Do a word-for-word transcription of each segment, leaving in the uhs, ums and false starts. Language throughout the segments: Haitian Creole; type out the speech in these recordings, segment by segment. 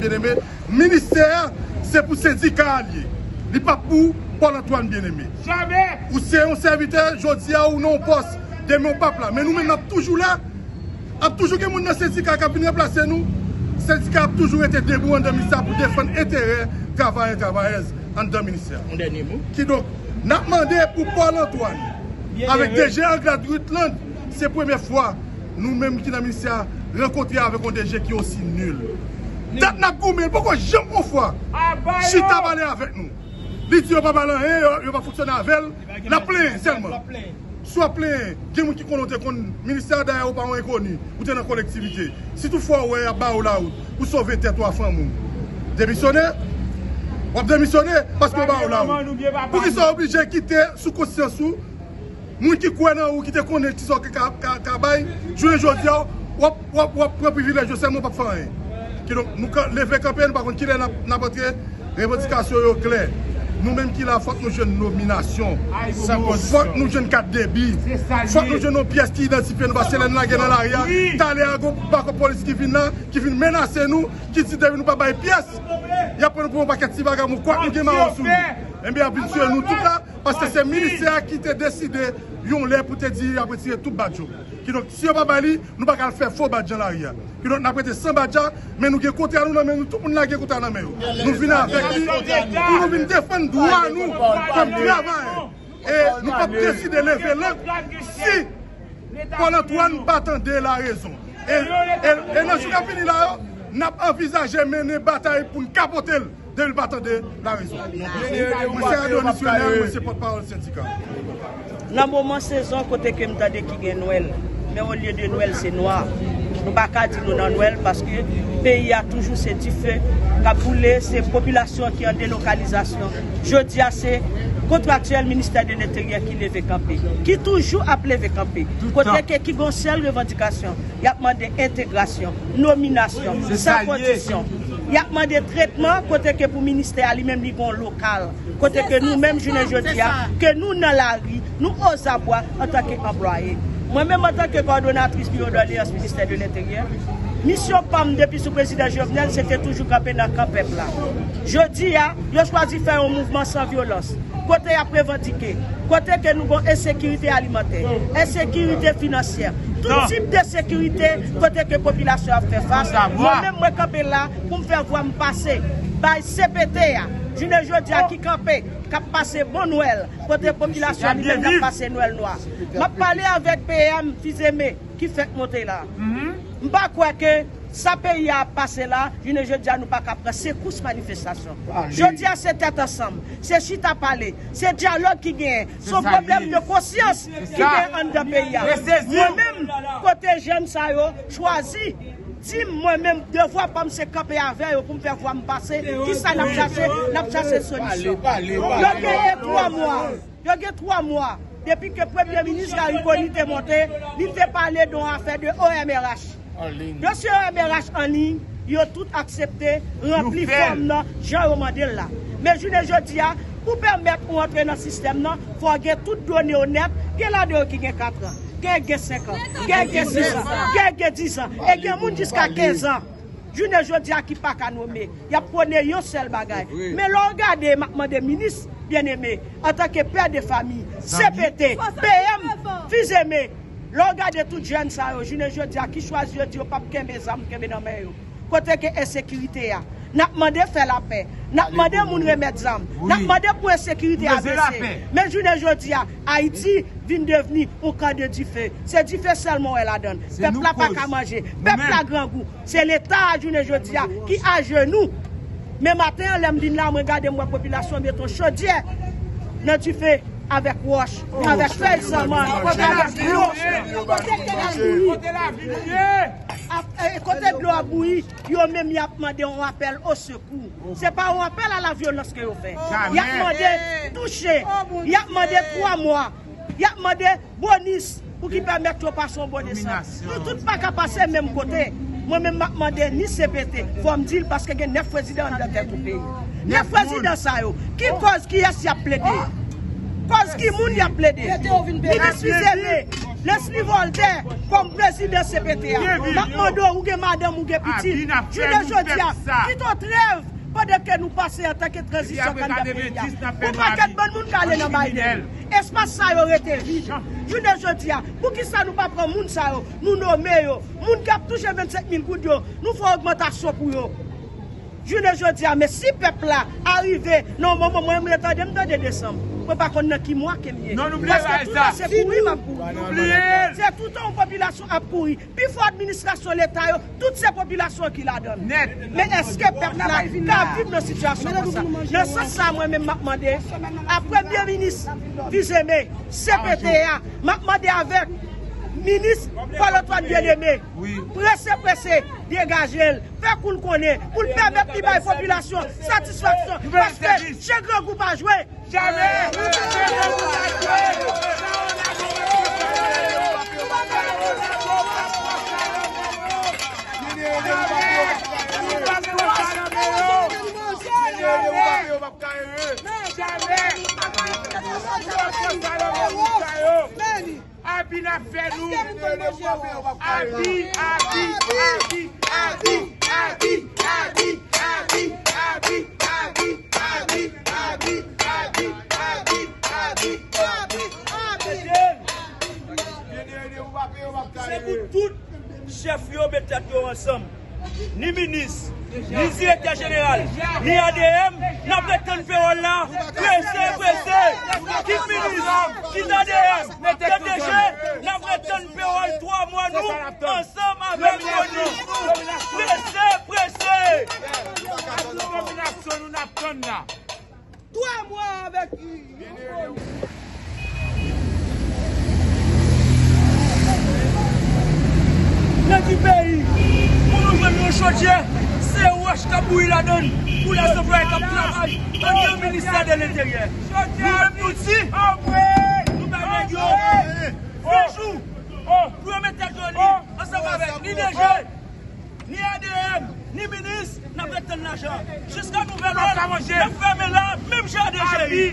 Byeneme, ministè a, se pou sendika a l ye. Li p ap pou Paul Antoine Byeneme. Ou se yon sèvitè, jodi a ou nan yon pòs, demen w p ap la. Men nou menm n ap toujou la. Ap toujou gen moun nan sendika k ap vin ranplase nou. Sendika ap toujou rete debou anndan ministè a pou defann enterè travayè, travayèz anndan ministè a. Kidonk, n ap mande pou Paul Antoine avèk D G Anglade Rutland, se premye fwa nou menm ki nan ministè a rankontre avèk yon D G ki osi nil. Dat n ap goumen, li poko janm yon fwa chita pale avèk nou. Li di yo pa ba l anyen, yo, yo pa fonksyone avè l, l ap plenyen sèlman. Si w ap plenyen, gen moun ki konnen w te konn ministè a, dayè ou pa yon enkoni, ou te nan kolektivite. Si toutfwa w wè y ap ba w lawout pou sove tèt ou a fanmi w, demisyone. W ap demisyone paske yo ba w lawout. Poukisa w oblije kite sou konsyans ou moun ki kwè nan ou, ki te konnen ti sa w ka, ka, ka bay, jounen jodi a, w ap, w ap, w ap pran privilèj yo sèlman, w p ap fè anyen. Kidonk, nou ka, leve kanpe, nou pa konn kilè n ap, n ap antre, revandikasyon yo klè. Nou menm ki la, fòk nou jwenn nominasyon. Fòk nou jwenn kat debi. Fòk nou jwenn yon pyès ki idantifye nou, paske lè n lage nan lari a, talè a gon bako polis ki vin la, ki vin menase nou, ki di depi nou pa bay pyès, y ap pran nou pou yon pakèt ti vaganbon, kwak nou gen mawon sou nou. Enben, y ap vin tiye nou tout la, paske se ministè a ki te deside yon lè pou te di y ap retire tout badj yo. Kidonk, si yo pa bay li, nou pa ka al fè fo badj nan lari a. Kidonk, n ap rete san badj la, men nou gen kontra nou nan men nou, tout moun la gen kontra nan men yo. Nou vin avèk li pou nou vin defann dwa nou kòm travayè. E nou p ap deside leve lang si Paul Antoine pa tande larezon. E, e, e nan jou k ap vini la yo, n ap anvizaje mennen batay pou n kapote l depi l pa tande larezon. Mwen se Adonis Renel, mwen se pòtpawòl sendika. Nan moman sezon kote ke m tande ki gen Nwèl, men olye de Nwèl se nwa. Nou pa ka di nou nan Nwèl paske peyi a toujou se dife k ap boule, se popilasyon ki an delokalizasyon. Jodi a se kontraktyèl ministè de lenteryè ki leve kanpe, ki toujou ap leve kanpe. Kote ke ki gon sèl revandikasyon, y ap mande entegrasyon, nominasyon, san kondisyon. Y ap mande tretman kote ke pou ministè a li menm li gon lokal. Kote ke nou menm jounen jodi a, ke nou nan lari, nou ozabwa antanke anplwaye. Mwen menm antanke kòdonatris biwo dòleyans ministè de lenteryè, misyon pa m depi sou prezidan Jovenel se te toujou kanpe nan kan pèp la. Jodi a, yo chwazi fè yon mouvman san vyolans. Kote y ap revandike, kote ke nou gon ensekirite alimantè, ensekirite finansyè, tout tip de sekirite kote ke popilasyon ap fè fas. Mwen menm mwen kanpe la pou m fè vwa m pase bay C P T a, jounen jodi a ki kanpe, k ap pase bon Nwèl, kote popilasyon li menm l ap pase Nwèl nwa. M ap pale avèk P M Fizeme ki fèk monte la. M pa kwè ke sa peyi a ap pase la, jounen jodi a nou pa ka pran sekous manifestasyon. Jodi a se tèt ansanm, se chita pale, se dyalòg ki genyen, se yon pwoblèm de konsyans ki genyen anndan peyi a. Mwen menm, kote jèn sa yo chwazi, di m mwen menm, devwa pa m se kanpe avè yo pou m fè vwa m pase. Kisa n ap chache? N ap chache solisyon. Yo genyen twa mwa. Yo gen twa mwa depi ke Premye Minis Garry Conille te monte, li te pale de yon afè de O M R H. Dosye O M R H an liy, yo tout aksepte ranpli fòm nan jan yo mande l la. Men jounen jodi a, pou pèmèt ou antre nan sistèm nan, fò w gen tout done yo nèt, gen ladan yo ki gen kat an, gen gen senk an, gen gen sis an, gen gen dis an, e gen moun jiska kenz an. Jounen jodi a ki pa ka nome, y ap pwone yon sèl bagay. Men lè w gade, m ap mande minis byeneme, antanke pè de fanmi, C P T, P M, Fizeme, lè w gade tout jèn sa yo, jounen jodi a ki chwazi yo di yo p ap kenbe zam kenbe nan men yo. Kote ke ensekirite a? N ap mande fè lapè, n ap mande moun remèt zam, n ap mande pou ensekirite a bese. Men jounen jodi a, Ayiti vin devni yon kan de dife. Se dife sèlman w wè ladan l. Pèp la pa ka manje, pèp la grangou. Se Leta a jounen jodi a ki ajenou. Men maten an, lè m vin la, mwen gade, m wè popilasyon mete yon chodyè nan dife avèk wòch, avèk fèy sanmann, avèk dlo. Kote dlo a bouyi, yo menm y ap mande yon apèl o sekou. Se pa yon apèl a la vyolans ke yo fè. Y ap mande touche, y ap mande twa mwa, y ap mande bonis pou ki pèmèt yo pase yon bon desant. Nou tout pa ka pase menm kote. Mwen menm m ap mande ni C P T, fò m di l paske gen nèf prezidan anndan tèt yon peyi. Nèf prezidan sa yo, ki kòz kiyès y ap plede? Kòz ki moun y ap plede? Minis Fizeme, Leslie Voltaire, kòm prezidan C P T a, m ap mande w, ou gen madanm, ou gen pitit. Jounen jodi a, kite w trèv pandan ke nou pase antanke tranzisyon k anndan peyi a. Yon pakèt bann moun k ale nan Biden. Espas sa yo rete vid. Jounen jodi a, poukisa nou pa pran moun sa yo, nou nome yo? Moun k ap touche vennsenk mil goud yo, nou fè ogmantasyon pou yo. Jounen jodi a, men si pèp la arive nan yon moman, mwen, mwen tande, m tande desanm. Mwen pa konn nan ki mwa ke m ye. Paske tout sa se kouri m ap kouri. Se toutan yon popilasyon ap kouri. Pi fò administrasyon leta yo, tout se popilasyon ki ladan l. Men èske pèp la ka viv nan sitiyasyon konsa? Nan sans sa, mwen menm m ap mande a premye minis Fils-Aimé, C P T a, m ap mande avèk minis Paul Antoine Bien-Aimé, prese, prese, degaje l, fè kou l konnen, pou l pèmèt li bay popilasyon satisfaksyon, paske chen grangou pa jwe. Jamè! Abi n ap fè nou. Abi, abi, abi, abi, abi, abi. Se pou tout chèf yo met tèt yo ansanm. Ni minis, ni direktè jeneral, ni A D M, n ap ret tann pewòl la. Prese, prese. Kit minis, kit A D M, kit D G, n ap ret tann pewòl twa mwa nou ansanm avèk ONI. Prese, prese. Nominasyon nou n ap tann la. Twa mwa avèk. Nan ki peyi pou nou jwenn yon chodyè, se wòch k ap bouyi ladan l pou lèzanplwaye k ap travay anndan ministè de lenteryè? Nou menm nou di, nou bay nèg yo ven jou pou yo met tèt yo li ansanm avèk ni D G, ni A D M, ni minis, n ap ret tann lajan. Jiska nouvèl òd, n ap fèmen la, menm jan a D G I.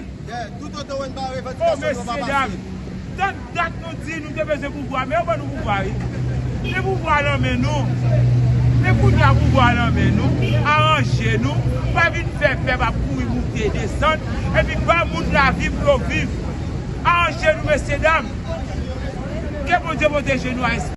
Tout otan wè n pa revandikasyon nou pa pase. Tann dat nou di nou te bezwen pouvwa, men yo ban nou pouvwa, wi. Men pouvwa nan men nou. Men kounye a pouvwa nan men nou. Aranje nou. Pa vin fè pèp ap kouri moute desann. Epi ba moun lavi pou yo viv. Aranje nou, mesye dam. Ke Bondye pwoteje nou, Ayisyen.